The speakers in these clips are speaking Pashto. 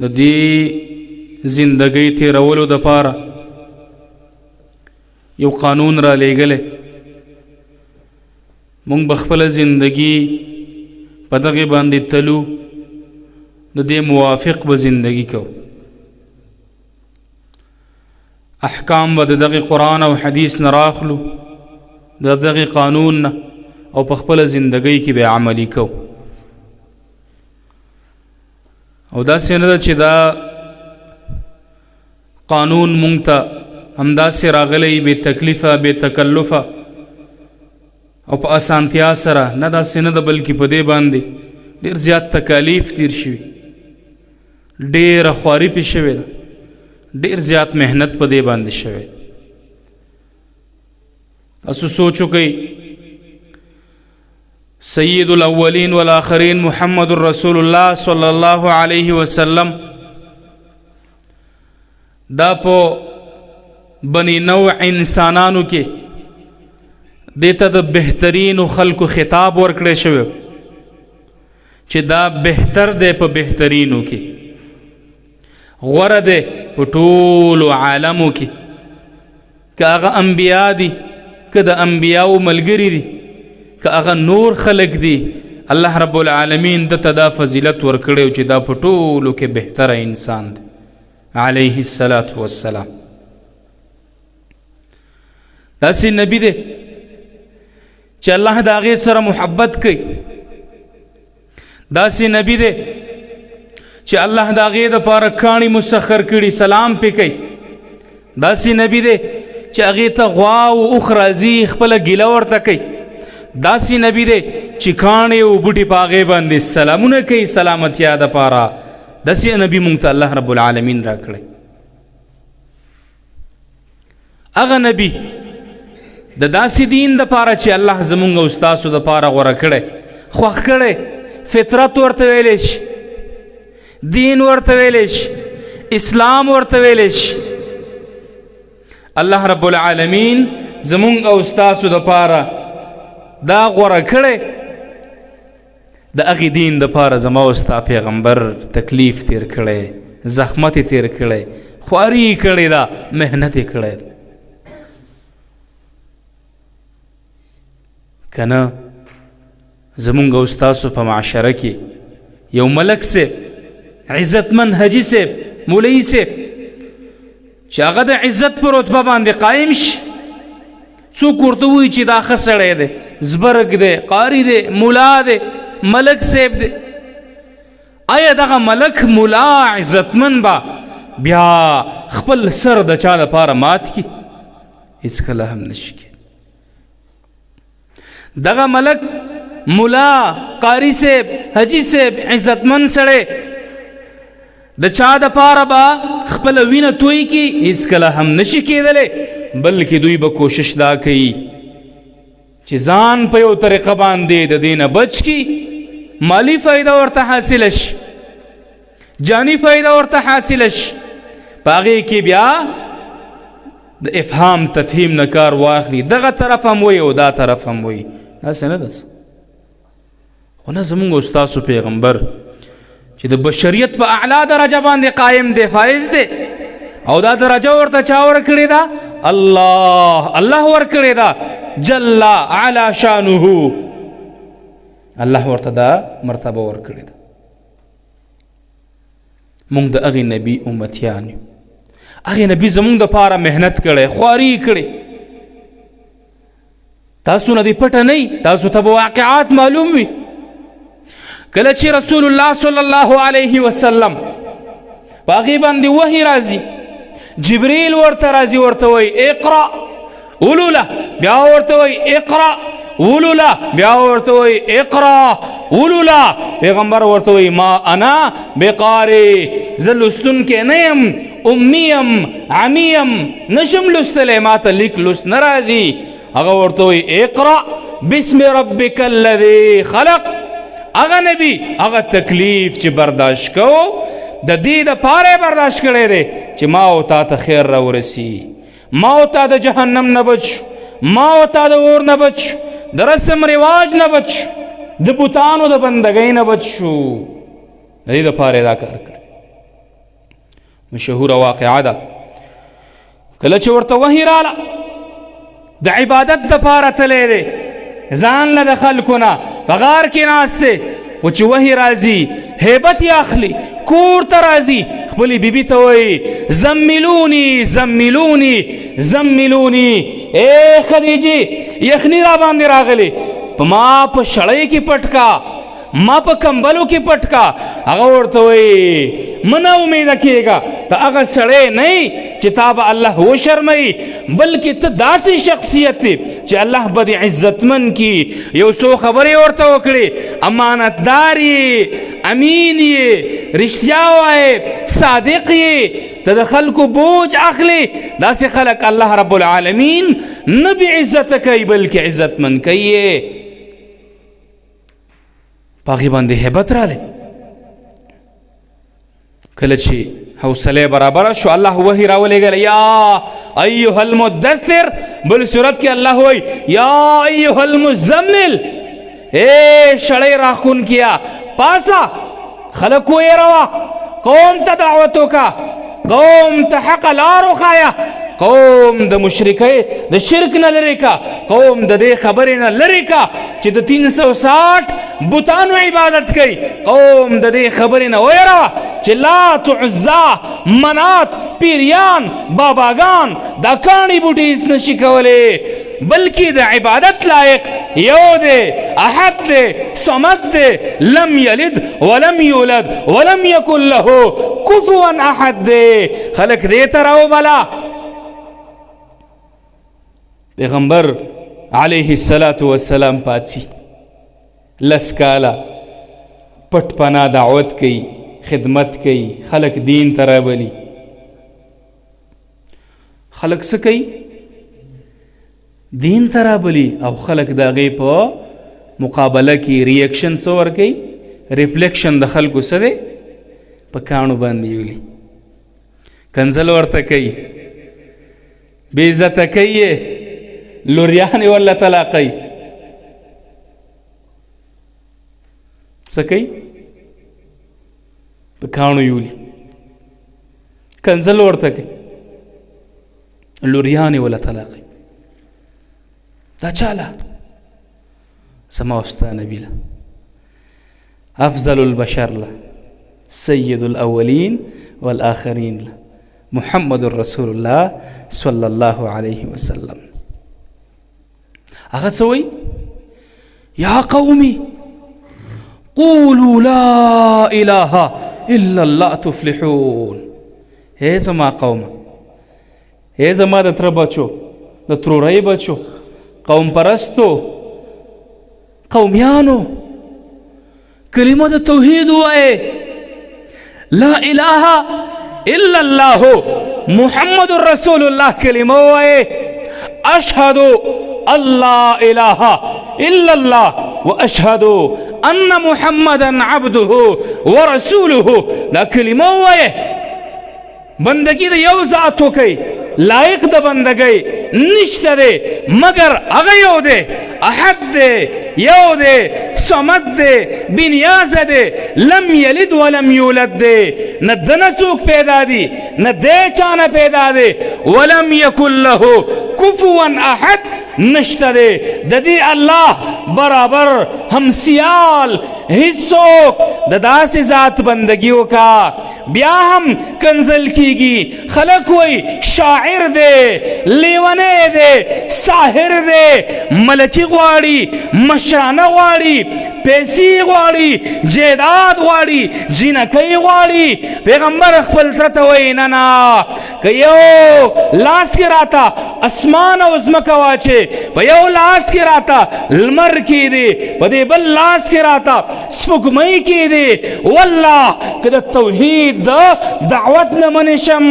د دې زندګۍ تیرولو د پاره یو قانون را لېږلی. مونږ به خپله زندگی په دغې باندې تلو، د دې موافق به زندگی کوو. احکام به د دغې قرآن او حدیث نه راخلو، د دغې قانون نه، او په خپله زندګۍ کې به عملي کوو. او داسې نه ده چې دا قانون مونږ ته همداسې راغلی بې تکلیفه بې تکلفه او په اسانتیا سره، نه، داسې نه ده، بلکې په دې باندې ډېر زیات تکالیف تیر شوي، ډېره خواري پې شوې ده، ډېر زیات محنت په دې باندې شوی. تاسو سوچ وکړئ، سید الاولین والآخرین محمد رسول الله صلی الله علیه وسلم دا په بنی نوع انسانانو کې دیته د بهترینو خلکو خطاب ورکړی شوی چې دا بهتر دی په بهترینو کې، غوره دی په ټولو عالمو کې، که هغه انبیا دي، که د انبیاو ملګري دي، که هغه نور خلک دي، الله رب العالمین ده ته دا فضیلت ورکړی چې دا په ټولو کې بهتره انسان دی علیه الصلاة والسلام. داسې نبی دی چې الله د هغې سره محبت کوي، داسې نبی دی چې الله د هغې دپاره کاڼي مسخر کړي، سلام پې کوي، داسې نبی دی چې هغې ته غوا او اوښ راځي، خپله ګیله ورته کوي، داسې نبی دی چې کاڼې او بوټي په هغې باندې سلامونه کوي سلامتیا دپاره. داسې نبی مونږ ته الله رب العالمین راکړی. هغه نبی د داسې دین د پاره چې الله زمونږ او ستاسو د پاره غوره کړی، خوښ کړی، فطرت ورته ویلی شي، دین ورته ویلی شي، اسلام ورته ویلی شي. الله رب العالمین زمونږ او ستاسو د پاره دا غوره کړی، د هغې دین د پاره زما او ستا پیغمبر تکلیف تیر کړی، زحمت یې تیر کړی، خواري یې کړې ده، محنت یې کړی ده. که نه زمونږ او ستاسو په معاشره کې یو ملک صاحب، عزتمن حاجي صاحب، مولوي صاحب، چې هغه د عزت په رتبه باندې قایم شي، څوک ورته وایي چې دا ښه سړی دی، زبرګ دی، قاري دی، مولا دی، ملک صاحب دی، آیا دغه ملک مولا عزتمن به بیا خپل سر د چا لپاره مات کړي؟ هیڅکله هم نشي کېدی. دغه ملک مولا قاری صاحب حاجي صاحب عزتمن سړی د چا د پاره به خپله وینه توی کړي؟ هیڅکله هم نشي کېدلی، بلکې دوی به کوشش دا کوي چې ځان په یو طریقه باندې د دې نه بچ کړي، مالي فایده ورته حاصله شي، جاني فایده ورته حاصله شي، په هغې کې بیا د افهام تفهیم نه کار واخلي، دغه طرف هم وایي او دا طرف هم وایي. داسې نه ده. خو نه، زمونږ او ستاسو پیغمبر چې د بشریت په اعلی درجه باندې قایم دی، فایز دی، او دا درجه ورته چا ورکړې ده؟ الله، الله ورکړې ده جل علی شانه، الله ورته دا مرتبه ورکړې ده. مونږ د هغې نبی امتیان یو. هغې نبی زمونږ دپاره محنت کړی، خواري یې کړې. تاسو نه دې پټه نه، تاسو ته به واقعات معلوم وي. کله چې رسول الله صلی الله علیه وسلم په هغې باندې وحي راځي، جبریل ورته راځي، ورته وایي اقرأ ولوله، بیا ورته وایي اقرأ ولوله، بیا ورته وایي اقرأ ولوله. پیغمبر ورته وایي ما انا بقاري، زه لوستونکی نه یم، امي یم، عمي یم، نشم لوستلی، ما ته لیک لوست نه راځي. هغه ورته وایي اقرأ باسم ربک الذي خلق. هغه نبی هغه تکلیف چې برداشت کو، د دې د پاره برداشت کړی دی چې ما او تا ته خیر را ورسی، ما او تا د جهنم نه بچ، ما او تا د اور نه بچ، د رسم رواج نه بچ، د بتانو د بندګۍ نه بچ شو. د دې دپاره یې دا کار کړی. مشهوره واقعه ده. کله چې ورته وحي راله د عبادت دپاره تللی دی، ځان له د خلکو نه په غار کې ناست دی، خو چې وحي راځي هیبت یې اخلي، کور ته راځي، خپلې بیبي ته وایي زملوني زملوني زملوني، ای خدیجې یخني را باندې راغلې، په ما په شړۍ کې پټ کا، ما په کمبلو کې پټ کا. هغه ورته وایي مه ناامیده کېږه، ته هغه سړی نه یې چې تا به الله وشرموي، بلکې ته داسې شخصیت یې چې الله به دې عزتمن کړي. یو څو خبرې ورته وکړې، امانتدار یې، امین یې، رښتیا وایې، صادق یې، ته د خلکو بوج اخلې. داسې خلک الله رب العالمین نه بې عزته کوي بلکې عزتمن کوي یې. په هغې باندې هیبت راغلی. کله چې حوصله برابره شو، الله وحي راولېږله، یا ایها المدثر. بل صورت کې الله وایي یا ایها المزمل، ای شړۍ راښکونکیه پاسه، خلک ویروه، قوم ته دعوت وکړه، قوم ته حق لار وښایه، قوم د مشرکۍ د شرک نه لرې کا، قوم د دې خبرې نه لرې کا چې د 360 بتانو عبادت کوي، قوم د دې خبرې نه ویروه چې لات عزا منات پیریان باباګان دا کاڼي بوټي هېڅ نشي کولی، بلکې د عبادت لایق یو دی، احد دی، صمد دی، لم یلد ولم یولد ولم یکن له کفوا احد دی. خلک دې ته راوبله. پیغمبر علیه الصلاة والسلام پاڅي، لس کاله پټ پناه دعوت کوي، خدمت کوي، خلک دین ته رابلي. خلک څه کوي؟ دین ته رابلي، او خلک د هغې په مقابله کې ریاکشن څه ورکوي؟ ریفلیکشن د خلکو څه دی؟ په کاڼو باندې یولي، کنځل ورته کوي، بې عزته کوي یې، لوریانې ورله طلاقوي. څه کوي؟ په کاڼو یولي، کنځل ورته کوي، لوریانې ورله طلاقوي. دا چاله؟ زما او ستا نبي له، افضل البشر له، سید الاولین والآخرین له، محمد رسول الله صلی الله علیه وسلم. هغه څه وایي؟ یا قومي قولوا لا اله الا الله تفلحون. هی زما قومه، هی زما د تره بچو، د ترورۍ بچو، قوم پرستو، قومیانو، کلمه د توحید ووایې، لا اله الا الله محمد رسول الله کلمه ووایې، اشهد الله اله الا الله واشهد ان محمدا عبده ورسوله. دا کلمه ووایې، بندگی د یو ذات وکئ، لایق د بندګۍ نشته دی مګر هغه یو دی، احد دی، یو دی، صمد دی، بېنیازه دی، لم یلد ولم یولد دی، نه ده نه څوک پیدا دی، نه دی چا نه پیدا دی، ولم یکن له کفوا احد نشته دی. د دې الله برابر همسیال هیڅوک د داسې ذات بندګي وکا بیا هم کنزل کیږي. خلک وایي شاعر دی، لیونی دی، ساحر دی، ملکی غواړي، مشرانه غواړي، پیسې غواړي، جیداد غواړي، جینکۍ غواړي. پیغمبر خپل تره ته وایي نه نه، که یو لاس کې راته اسمان او ځمکه واچې، په یو لاس کې راته لمر کېدی، په دې بل لاس کې راته سپوږمۍ کېدی، والله که د توحید د دعوت نه منې شم،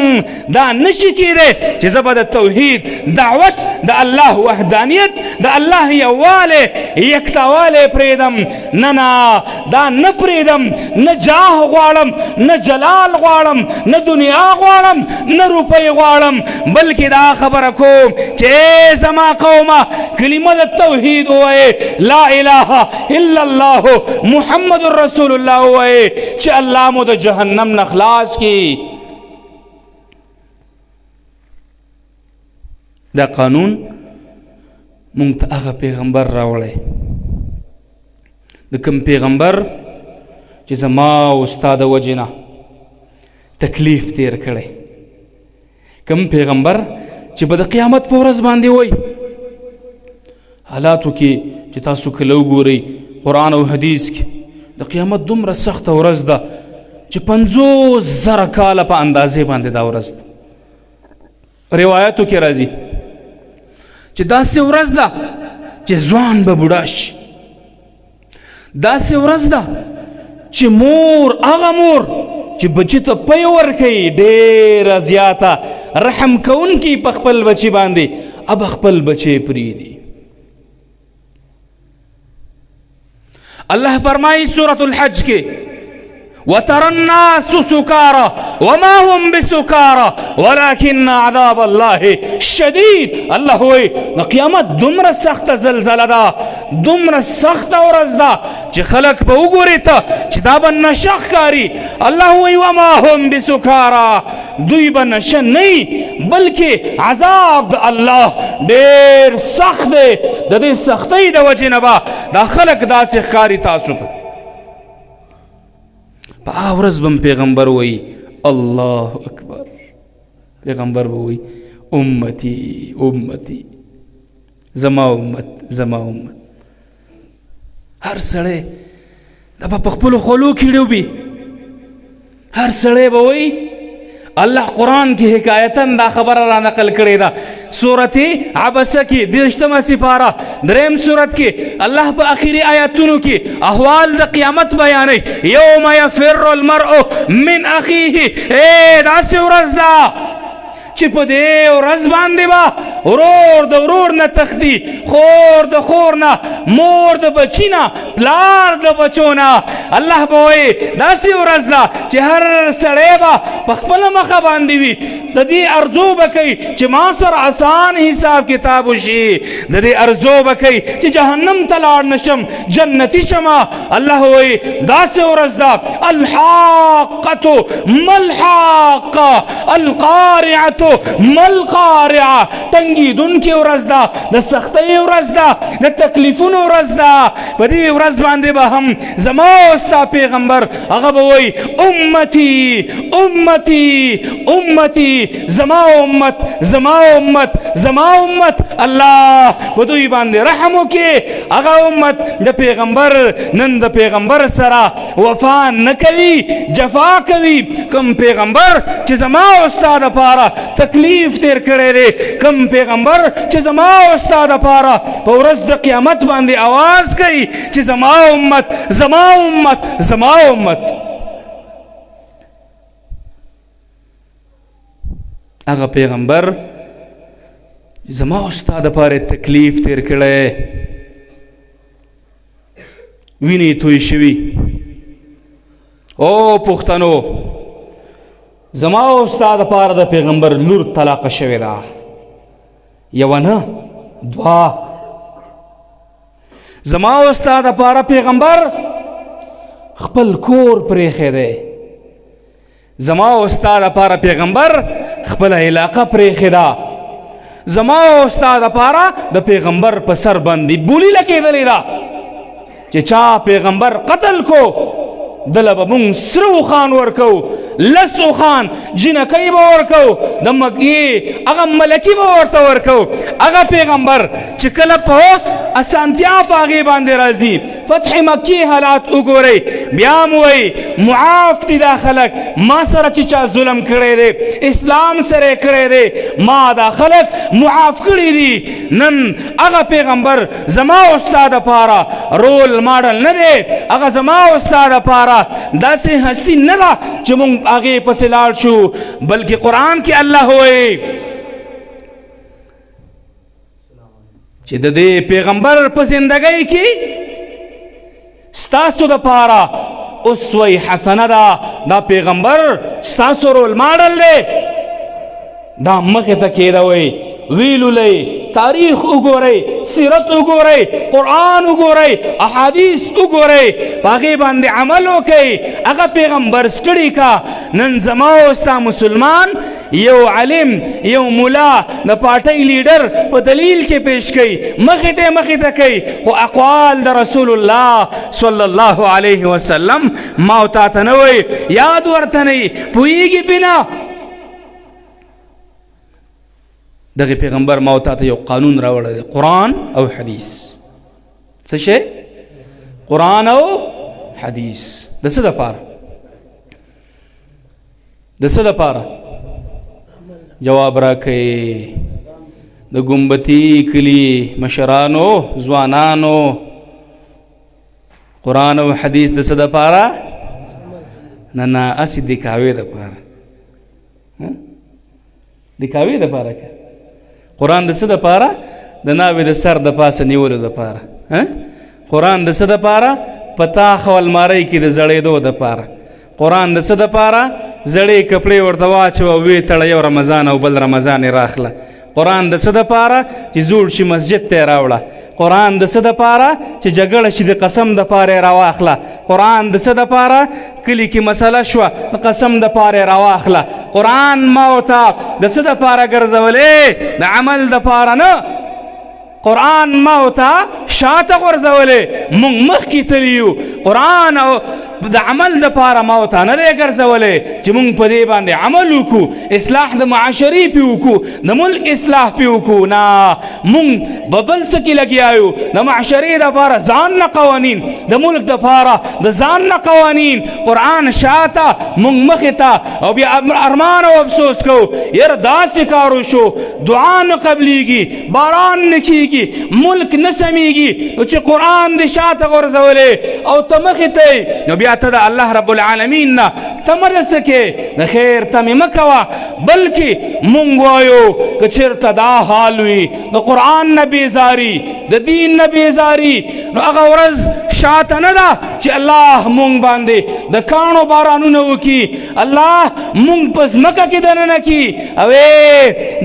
دا نشي کېدی چې زه به د توحید دعوت، د الله وحدانیت، د الله یووالی، یکتاوالی پرېږدم. نه نه، دا نه پرېږدم، نه جاه غواړم، نه جلال غواړم، نه دنیا غواړم، نه روپۍ غواړم، بلکې دا خبره کوم چې ای زما قومه، کلمه د توحید ووایې، لا اله الا الله محمد رسول الله ووایې، چې الله مو د جهنم نه خلاص کړي. دا قانون مونږ ته هغه پیغمبر راوړی، د کوم پیغمبر چې زما او ستا د وجې نه تکلیف تیر کړی، کوم پیغمبر چې به د قیامت په ورځ باندې وایي حالاتو کې چې تاسو کله وګورئ قرآن او حدیث کې د قیامت دومره سخته ورځ ده چې 50,000 کاله په اندازې باندې دا ورځ ده. روایتو کې راځي چې داسې ورځ ده چې ځوان به بوډا شي، داسې ورځ ده چې مور هغه مور چې بچی ته پی ورکوي ډېره زیاته رحم کوونکي په خپل بچي باندې اب خپل بچی پرېږدي. الله فرمایي سورة الحج کې وترى الناس سكارى وما هم بسكارى ولكن عذاب الله شديد. الله وایي د قیامت دومره سخته زلزله ده، دومره سخته ورځ ده چې خلک به وګوري ته چې دا به نشه ښکاري. الله وایي وما هم بسكارى، دوی به نشه نه وي بلکې عذاب د الله ډېر سخت دی. د دې سختۍ د وجې نه به دا خلک داسې ښکاري تاسو ته. په هغه ورځ به پیغمبر وایي الله اکبر، پیغمبر به وایي امتي امتي، زما امت زما امت. هر سړی دا به په خپلو خولو کې ډوبي، هر سړی به وایي. الله قرآن کې حکایتاً دا خبره را نقل کړې ده، سورت عبسه کې 30مه سپاره دریم سورت کې الله په اخري آیاتونو کې احوال د قیامت بیانوي. یوم یفر المرء من اخیه، ای داسې ورځ ده چې په دې ورځ باندې به ورور د ورور نه تښتي، خور د خور نه، مور د بچي نه، پلار د بچو نه. الله به وایي داسې ورځ ده چې هر سړی به په خپله مخه باندې وي، د دې ارزو به کوي چې ما سره اسان حساب کتاب وشي، د دې ارزو به کوي چې جهنم ته لاړ نه شم، جنتي شم. الله وایي داسې ورځ ده الحاقة ما الحاقة القارعة ما القارعة، تنګېدونکې ورځ ده، د سختۍ ورځ ده، د تکلیفونو ورځ ده. په دې ورځ باندې به هم زما او ستا پیغمبر هغه به وایي امتي امتي امتي، زما امت زما امت زما امت. الله په دوی باندې رحم وکړي. هغه امت د پیغمبر نن د پیغمبر سره وفا نه کوي، جفا کوي. کوم پیغمبر چې زما او ستا دپاره تکلیف تیر کړی دی، کوم پیغمبر چې زما او ستا دپاره په ورځ د قیامت باندې आवाز کوي چې زما امت زما امت زما امت، هغه پیغمبر زما او ستا دپاره تکلیف تیر کړی، وینې توی شوي. او پښتنو، زما او ستا دپاره د پیغمبر لور طلاقه شوې ده، یوه نه دوه. زما او ستا دپاره پیغمبر خپل کور پرېښی دی، زما او ستا دپاره پیغمبر خپله علاقه پرېښې ده، زما او ستا دپاره د پیغمبر په سر باندې بولي لګېدلې ده چې چا پیغمبر قتل کو دله به مونږ سره اوښان ورکو، لس اوښان جینکۍ به ورکو، د مکې هغه ملکي به ورته ورکو. هغه پیغمبر چې کله په اسانتیا په هغې باندې راځي، فتح مکې حالات وګورئ، بیا مو وایي معاف دي دا خلک، ما سره چې چا ظلم کړی دی، اسلام سره یې کړی دی، ما دا خلک معاف کړي دي. نن هغه پیغمبر زما او ستا دپاره رول ماډل نه دی، هغه زما او ستا دپاره داسې هستی نه ده چې مونږ هغې پسې لاړ شو، بلکې قرآن کې الله وایي چې د دې پیغمبر په زندګۍ کې ستاسو دپاره اسوه حسنه ده. دا پیغمبر ستاسو رول ماډل دی، دا مخې ته کېدوئ، ویلولئ، تاریخ وګورئ، سیرت وګورئ، قرآن وګورئ، احادیث وګورئ، په هغې باندې عمل وکئ. هغه پیغمبر ستړي کا. نن زما او ستا مسلمان یو عالم، یو مولا، د پارټۍ لیډر په دلیل کې پیش کوي، مخې ته مخې ته کوي، خو اقوال د رسول الله صلی الله علیه وسلم ما او تا ته نه وایي، یاد ورته نه وي، پوهېږي پې نه. دغه پیغمبر ما او تا ته یو قانون راوړی دی، قرآن او حدیث. څه شی؟ قرآن او حدیث. د څه دپاره؟ د څه دپاره؟ جواب راکړئ. د ګنبتي کلي مشرانو، ځوانانو، قرآن او حدیث د څه دپاره؟ نه نه، هسې دکاوې دپاره، دکاوې دپاره که قرآن د څه دپاره؟ د ناوې د سر د پاسه نیولو دپاره. قرآن د څه دپاره؟ په تاخ او المارۍ کې د زړېدو دپاره. قرآن د څه دپاره؟ زړې کپړې ورته واچوه، ویې تړه، یو رمضان او بل رمضان یې راخله. قرآن د څه دپاره؟ چې زوړ شي مسجد ته یې راوړه. قرآن د څه دپاره؟ چې جګړه شي د قسم دپاره یې راواخله. قرآن د څه دپاره؟ کلي کې مسله شوه د قسم دپاره یې راواخله. قرآن ما او تا د څه دپاره ګرځولې؟ د عمل دپاره نه. قرآن ما او تا شاته غورځولې، موږ مخکې تللي یو. قرآن او د عمل دپاره ما او تا نه دی ګرځولی چې موږ په دې باندې عمل وکړو، اصلاح د معاشرې پې وکړو، د ملک اصلاح پې وکړو. نه، موږ په بل څه کې لګیا یو. د معاشرې دپاره ځان نه قوانین، د ملک دپاره د ځان نه قوانین. قرآن شاته، موږ مخې ته، او بیا ارمان او افسوس کوو، یاره داسې کار وشو، دعا نه قبلیږي، باران نه کیږي، ملک نه سمیږي. نو چې قرآن دې شاته غورځولی او ته مخې ته یې، نو بیا ته د الله رب العالمین نه تمه نه څه کې، د خیر تمې مه کوه. بلکې مونږ وایو که چېرته دا حال وي، د قرآن نه بیزاري، د دین نه بیزاري، نو هغه ورځ شاته نه ده چې الله مونږ باندې د کاڼو بارانونه وکړي، الله مونږ په ځمکه کې دننه کړي. او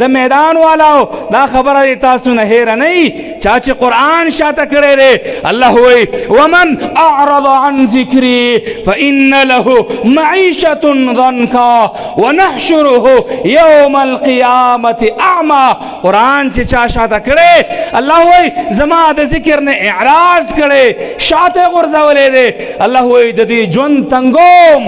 د میدان والاو دا خبره دې تاسو نه هېره نه وي، چا چې قرآن شاته کړی دی، الله وایي ومن اعرض عن ذکري فإن له معيشة ضنكا ونحشره يوم القيامة أعمى. قرآن چې چا شاته کړی، الله وایي زما د ذکر نه اعراض کړی، شاته غورځولی دی. الله وایي د دې ژوند تنګوم،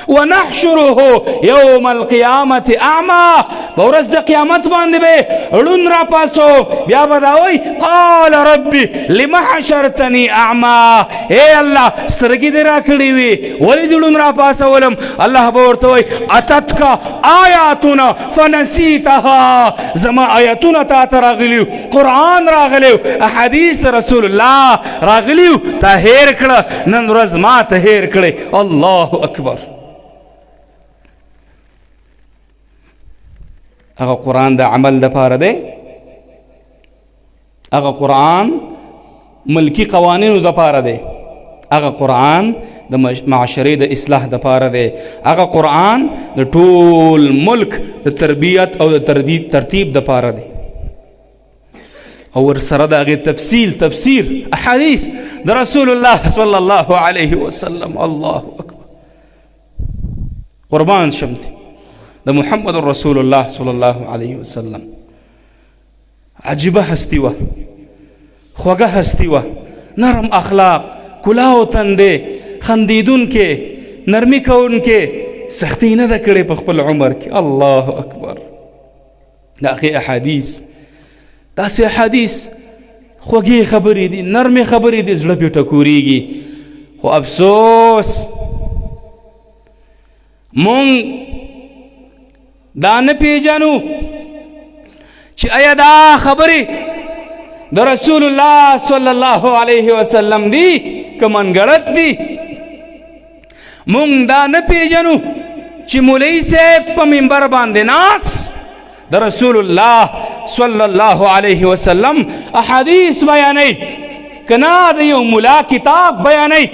ونحشره يوم القيامة أعمى. په ورځ د قیامت باندې به ړوند راپاسو، بیا به دا وایي قال ربي لم حشرتني أعمى، ای الله سترګې دې راکړې وي، ولې دې ړوند راپاسولم؟ الله به ورته وایي اتتک آیاتنا فنسیتها، زما آیاتونه تا ته راغلي، قرآن راغلی، احادیث د رسول الله راغلي، تا هېر کړه، نن ورځ ما ته هېر کړې. الله اکبر. هغه قرآن د عمل دپاره دی، هغه قرآن ملکی قوانینو دپاره دی، هغه قرآن د معاشرې د اصلاح دپاره دی، هغه قرآن د ټول ملک د تربیت او د ترتیب دپاره دی. او ورسره د هغې تفصیل، تفسیر، احادیث د رسول الله صلی الله علیه وسلم. الله اکبر. قربان شم دی د محمد رسول الله صلی الله علیه وسلم. عجیبه هستی وه، خوږه هستی وه، نرم اخلاق، کلاو تندې، خندېدونکې، نرمي کوونکې، سختي نه ده کړې په خپل عمر کې. الله اکبر. د هغې احادیث، داسې احادیث، خوږې خبرې دي، نرمې خبرې دي، زړه پرې ټکورېږي. خو افسوس مونږ دا نه پیژنو چې آیا دا خبرې د رسول الله صلی الله علیه وسلم دي که منګړت دي. مونږ دا نه پیژنو چې مولوي صاحب په منبر باندې ناس د رسول الله صلی الله علیه وسلم احادیث بیانوي که نه د یو ملا کتاب بیانوي.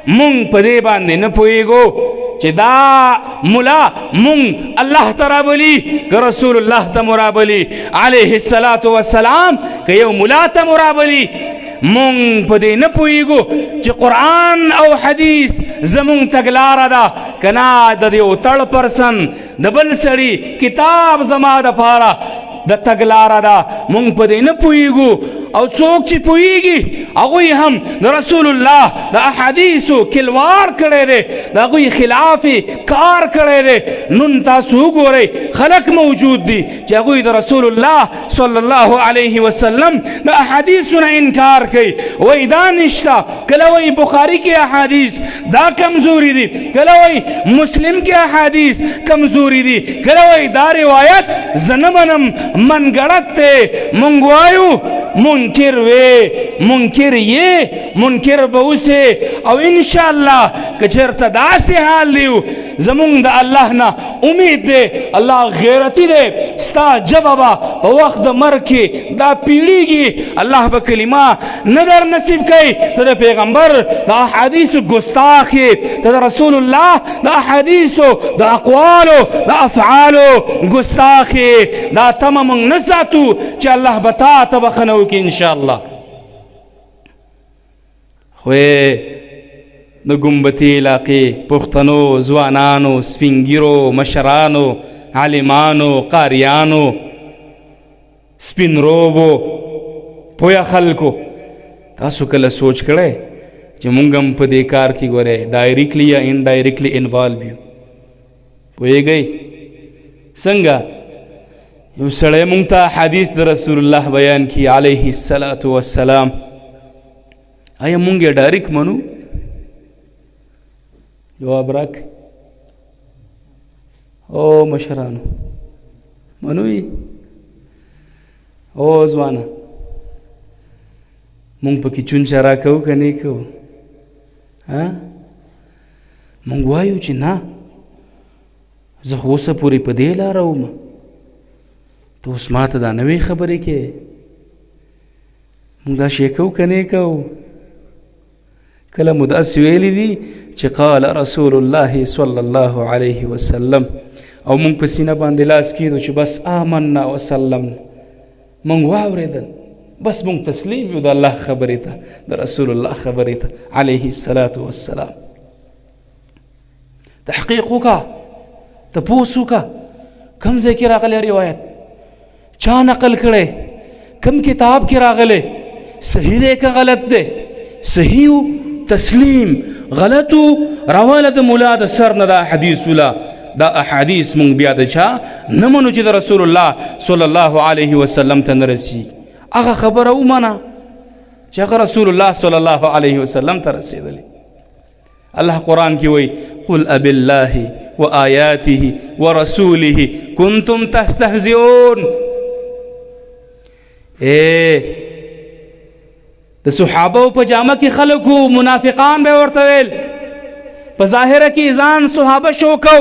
مونږ په دې باندې نه پوهېږو چې دا ملا مونږ الله ته رابولي که رسول الله ته مو رابولي علیه الصلاة والسلام، که یو ملا ته مو رابولي. مونږ په دې نه پوهیږو چې قرآن او حدیث زمونږ تګلاره ده، که نه د دې تړ پرسن د بل سړي کتاب زما دپاره د تګلاره ده. مونږ په دې نه پوهیږو. او څوک چې پوهیږي هغوی هم د رسول الله د احادیثو کلوار کړی دی، د هغوی خلاف کار کړی دی. نن تاسو وګورئ خلک موجود دي چې هغوی د رسول الله صلی الله علیه وسلم د احادیثو نه انکار کوي، وایي دا نشته. کله وایي بخاري کې احادیث دا کمزوري دي، کله وایي مسلم کې احادیث کمزوري دي، کله وایي دا روایت زه نه منم، منګړت دی. مونږ وایو منکر وې، منکر یې، منکر به اوسې. او انشاءالله که چېرته داسې حال دی زمونږ د الله نه امید دی، الله غیرتی دی، ستا ژبه به په وخت د مرګ کې دا پیړیږي، الله به کلمه نه در نصیب کوي. ته د پیغمبر د احادیثو ګستاخ یې، ته د رسول الله د احادیثو د اقوالو د افعالو ګستاخ یې. دا تمه مونږ نه ساتو چې الله به تا ته بخښنه وکړي انشاءالله. خو د ګمبتي علاقې پښتنو ځوانانو، سپینګیرو، مشرانو، عالمانو، قاریانو، سپین روبو، پوهه خلکو، تاسو کله سوچ کړی چې مونږ هم په دې کار کې ګورئ ډایرکټلی یا انډایرکټلی انوالو یو؟ پوهېږئ څنګه؟ یو سړی مونږ ته حدیث د رسول الله بیان کی علیه الصلاة والسلام، آیا مونږ یې ډایرکټ منو؟ جواب راک او مشرانو، منو یې؟ او ځوانه، مونږ پکې چون چرا کوو که نه کوو؟ ها، مونږ وایو چې نه، زه خو اوسه پورې په دې لاره وم، ته اوس ما ته دا نوې خبرې کې. مونږ دا شی کوو که نه کوو؟ کله مو داسې ویلي دي چې قال رسول الله صلی الله علیه وسلم، او مونږ په سینه باندې لاس کېدو چې بس آمنا وسلم، مونږ واورېدل، بس مونږ تسلیم یو د الله خبرې ته، د رسول الله خبرې ته علیه الصلاة والسلام. تحقیق وکړه، تپوس وکړه، کوم ځای کې راغلی روایت، چا نقل کړی، کوم کتاب کې راغلی، صحیح دی که غلط دی؟ صحیح تسلیم، غلط راواله د مولا د سر نه دا حدیث ولا. دا احادیث مونږ بیا د چا نه منو چې د رسول الله صلی الله علیه وسلم ته نه رسیږي. هغه خبره ومنه چې هغه رسول الله صلی الله علیه وسلم ته رسېدلی. الله قرآن کې وایي قل اب الله وآیاته ورسوله کنتم تستهزئون. د صحابو په جامه کې خلکو منافقان به ورته ویل، په ظاهره کې ځان صحابه شو کو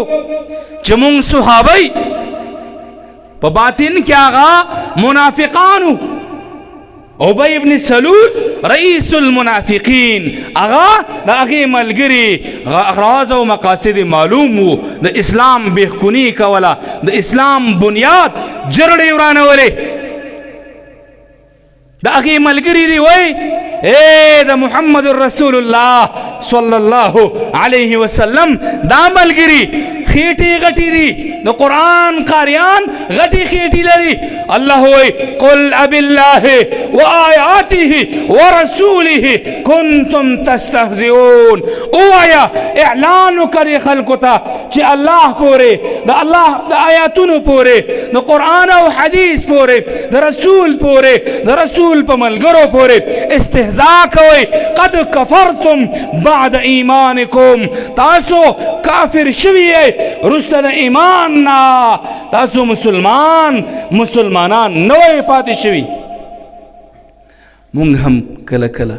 چې مونږ صحابه، په باطن کې هغه منافقانو. ابی ابن سلول رئیس المنافقین، هغه د هغې ملګري اغراض او مقاصد معلوم وو، د اسلام بېخکوني کوله، د اسلام بنیاد جرړې ورانولې. د هغې ملګري دی وایي اے د محمد رسول الله صلی الله علیه وسلم دا ملګري خېټې غټې دي، د قرآن قاریان غټې خېټې لري. الله وایي قل اب الله وآیاته ورسوله کنتم تستهزئون. ووایه، اعلان وکړئ خلکو ته چې الله پورې، د الله د آیاتونو پورې، د قرآن او حدیث پورې، د رسول پورې، د رسول په ملګرو پورې استهزاء کوئ. قد کفرتم بعد ایمانکم، تاسو کافر شوي یئ وروسته د ایمان نه، تاسو مسلمان مسلمانان نه وئ پاتې شوي. مونږ هم کله کله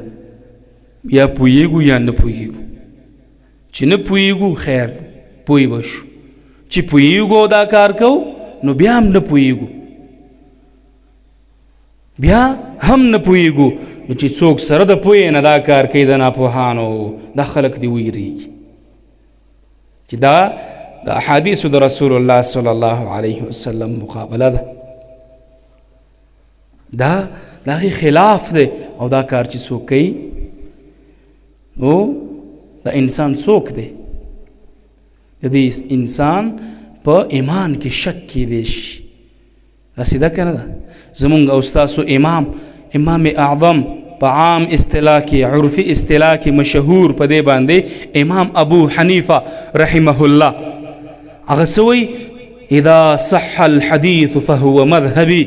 یا پوهیږو یا نه پوهیږو. چې نه پوهیږو خیر دی، پوه به شو. چې پوهیږو دا کار کوو نو بیا هم نه پوهیږو، بیا هم نه پوهیږو. نو چې څوک سره د پوهې نه دا کار کوي د ناپوهانو، دا خلک دې ویریږي چې دا د احادیثو د رسول الله صلی الله علیه وسلم مقابله ده، دا د هغې خلاف دی. او دا کار چې څوک کوي نو دا انسان څوک دی؟ د دې انسان په ایمان کې شک کېدی شي. داسې ده که نه ده؟ زمونږ او ستاسو امام، امام اعظم په عام اصطلاح کې، عرفي اصطلاح کې مشهور په دې باندې امام ابو حنیفه رحمه الله، هغه څه وایي؟ اذا صح الحديث فهو مذهبي.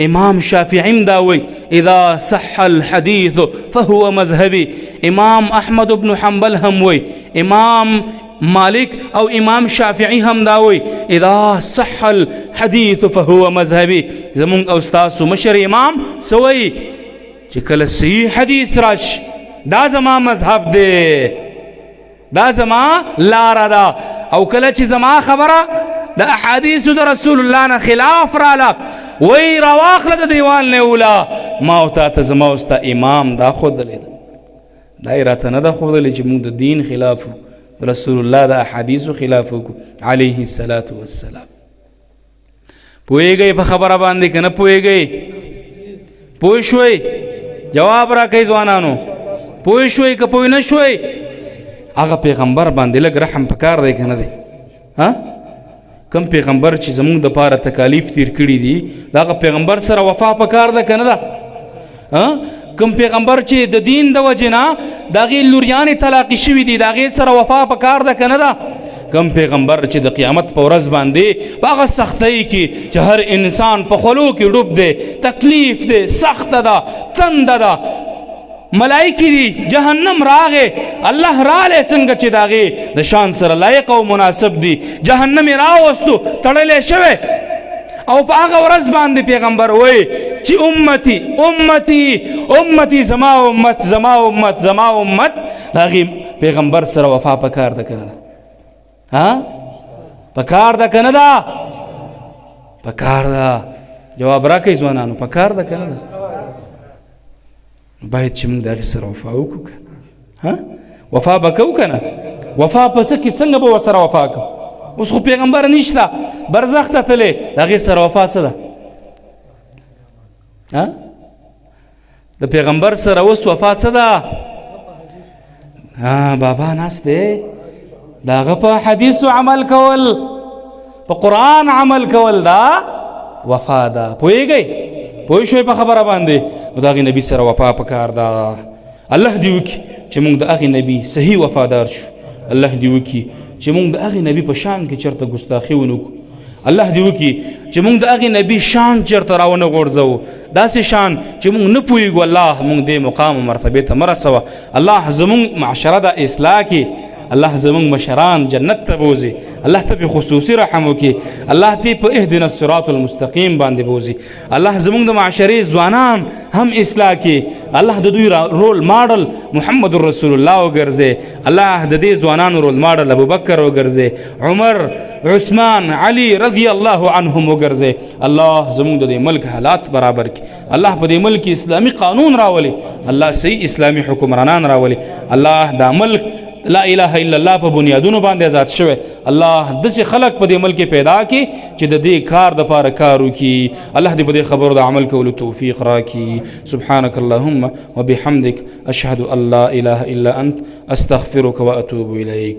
امام شافعي هم دا وایي، اذا صح الحديث فهو مذهبي. امام احمد بن حنبل هم وایي، امام مالک او امام شافعي هم دا وایي، اذا صح الحديث فهو مذهبي. زمونږ او ستاسو مشر امام څه وایي؟ چې کله صحیح حدیث راشي دا زما مذهب دی، دا زما لاره ده، او کله چې زما خبره د احادیثو د رسول الله نه خلاف راله، وایي راواخله د دیوال نه وله، ما او تا ته زما او ستا امام دا ښودلې ده، دا یې راته نه ده ښودلې چې موږ د دین خلاف وو، رسول الله د احادیثو خلاف وکړو علیه الصلاة والسلام. پوهېږئ په خبره باندې که نه پوهېږئ؟ پوه شوئ؟ جواب راکړئ ځوانانو، پوه شوئ که پوه نه شوئ؟ هغه پیغمبر باندې لږ رحم پکار دی که نه دی؟ ها؟ کم پیغمبر چې زمونږ دپاره تکالیف تیر کړي دي، د هغه پیغمبر سره وفا پکار ده که نه ده؟ کم پیغمبر چې د دین د وجې نه د هغې لوریانې طلاقې شوي دي، د هغې سره وفا پکار ده که نه ده؟ کم پیغمبر چې د قیامت په ورځ باندې په هغه سختۍ کې چې هر انسان په خولو کې ډوب دی، تکلیف دی، سخته ده، تنده ده، ملائکې دي، جهنم راغی، الله رالی څنګه چې د هغې د شان سره لایق او مناسب دي، جهنم یې راوستو، تړلی شوی، او په هغه ورځ باندې پیغمبر وایي چې امتي امتي امتي، زما امت زما امت زما امت، د هغې پیغمبر سره وفا پکار ده که نه ده؟ ها؟ پکار ده که نه ده؟ پکار ده. جواب راکړئ ځوانانو، پکار ده که نه ده؟ باید چې موږ د هغې سره وفا وکړو که ها؟ وفا به کوو که نه؟ وفا په څه کې څنګه به ورسره وفا کوو؟ اوس خو پیغمبر نشته، برزخ ته تللی، د هغې سره وفا څه ده؟ ها؟ د پیغمبر سره اوس وفا څه ده؟ ها بابا ناست دی، د هغه په حدیثو عمل کول، په قرآن عمل کول، دا وفا ده. پوهېږئ؟ پوه شوئ په خبره باندې؟ نو د هغې نبي سره وفا پکار ده. الله دې وکړي چې موږ د هغې نبي صحیح وفادار شو. الله دې وکړي چې موږ د هغې نبي په شان کې چېرته ګستاخي ونه کړو. الله دې وکړي چې موږ د هغې نبي شان چېرته راونه غورځوو، داسې شان چې موږ نه پوهېږو. الله موږ دې مقام او مرتبې ته مه رسوه. الله زموږ معاشره د اصلاح کړي. الله زموږ مشران جنت ته بوځي. الله ته په خصوصي رحم وکړي. الله دې په اهدنا الصراط المستقیم باندې بوځي. الله زموږ د معاشرې ځوانان هم اصلاح کړي. الله د دوی رول ماډل محمد رسول الله وګرځي. الله د دې ځوانانو رول ماډل ابوبکر وګرځي، عمر، عثمان، علي رضی الله عنهم وګرځي. الله زموږ د دې ملک حالات برابر کړي. الله په دې ملک اسلامي قانون راولي. الله صحیح اسلامي حکمرانان راولي. الله دا ملک لا اله الا الله په بنیادونو باندې آزاد شوی. الله داسې خلک په دې ملک کې پیدا کړي چې د دې کار دپاره کار وکړي. الله دې په دې خبرو د عمل کولو توفیق راکړي. سبحانك اللهم وبحمدك، اشهد ان لا اله الا انت، استغفرك واتوب اليك.